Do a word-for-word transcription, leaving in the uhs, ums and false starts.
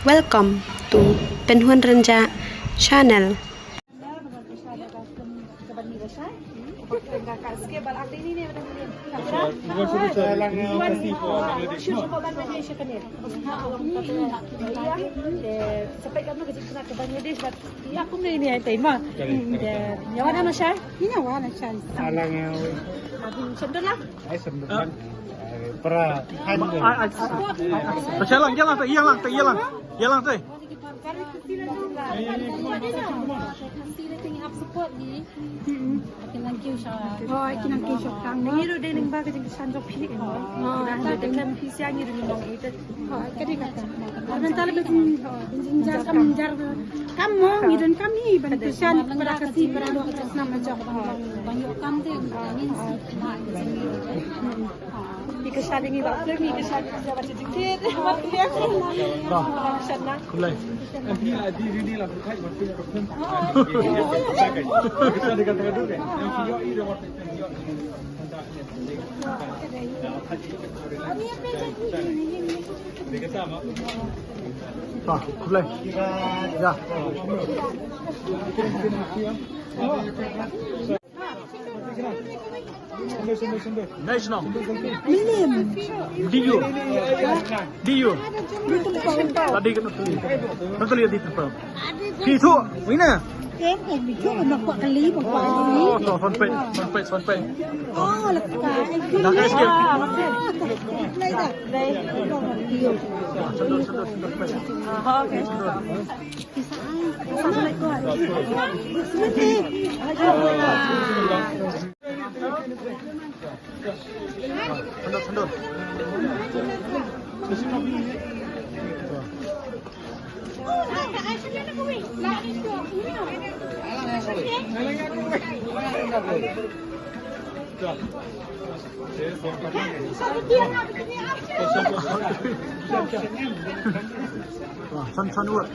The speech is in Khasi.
Welcome to Pynhun Rynjah channel. Ai, sendok kan. Ai, ai, ai. Baca lang, jalan, tak jalan, tak jalan. Jalan, tak. Support ni. Kin nang kiew sha. Oh, kin nang kiew sha tang. Ngi ruh dei lyngba ka jingkyrshan jong phi. Oh, ta ka kan phi sia ngi ruh ngi nang ite. Oh, ka dei kata. Ar mynta lada jing, oh, jingjar kam jar. Kam mo ngi don kam hi ban kyrshan para Khasi para doh ka snam jong. Ban ïoh kam te ngin si na. Ki kyrshan ngi ba phi ngi kyrshan ngi ba jingkit. Ba phi. Kyrshan na. Khublei. Khublei. Ya. National. Diu. Diu. Tadi kena tuli. Tuli di tempat. Pi tu, ina. Em, em, mi tu nak buat kali, buat kali. Oh, so, sound effect, sound effect, sound effect. Oh, lekat. Nak guys, game. Play dah. Play. Sound effect, sound effect. Ah, okay. Wah, san, san word.